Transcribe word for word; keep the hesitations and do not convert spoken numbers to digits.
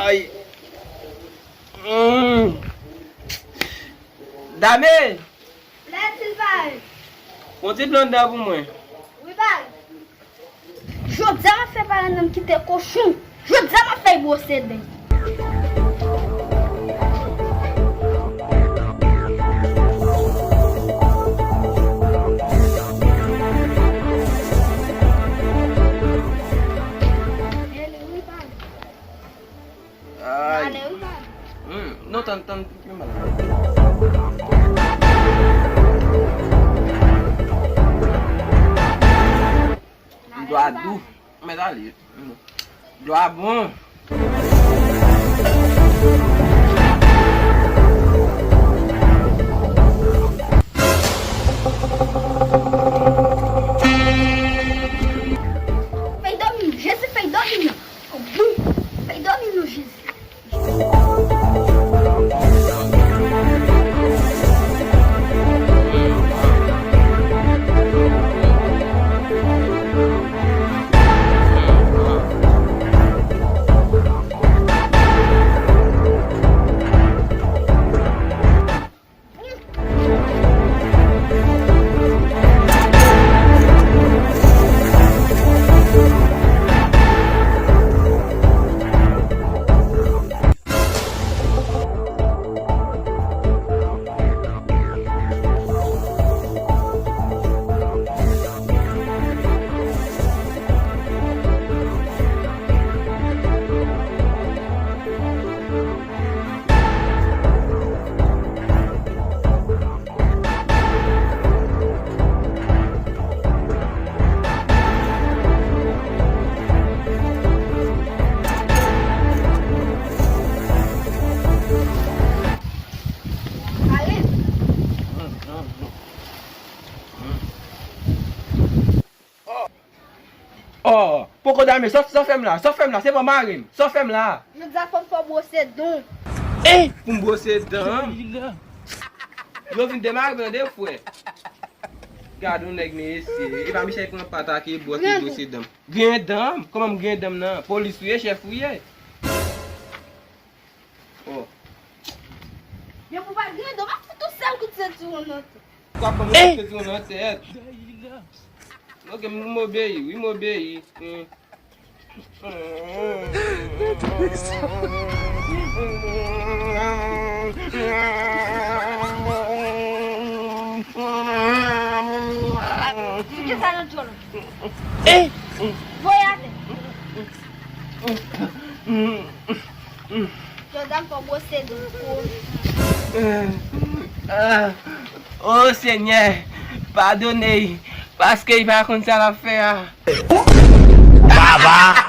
Ay. Mm. Dame! Lè di l pare. Yon ti blanda pou mwen. Wi, pare. Jodi a m ap fè parann nan m kite kochon. Jodi a m ap fè l bwose den. Ele wi, pare. Ay. Ale wi, pare. Hmm, non, tann, tann, tann, tann. Dlo a dou. Mèt ale. Dlo a bon. Fèy dòmi m, Jezi, fèy dòmi m nan. Fèy dòmi m nan, Jezi. Oh, poko dame, sa, sa w fè m la, sa w fè m la, se pa mari m, sa w fè m la. Jodi a fò m fè w bwose dan w. Eh, pou m bwose dan m? Yo vin demare nan de fwè. Gad yon nèg mesye, e pa Michel ki pran pa atake bwose, bwose dan m. Griyen dan m? Kòman m griyen dan m nan? Polis ou ye, chèf ou ye? Oh. Yo pou pa griyen dan m, m ap fout yon sèl kout sentiwon nan tèt. Ou ap ban m kout sentiwon nan tèt. Ok, m, m obeyi, wi, m obeyi. Hmm. Kisa nan djòl? Eh! Voye atè. Jodi a m fè w bwose dan w. Ah, oh Senyè, padone l, paske l pa konn sa l ap fè a. Baba!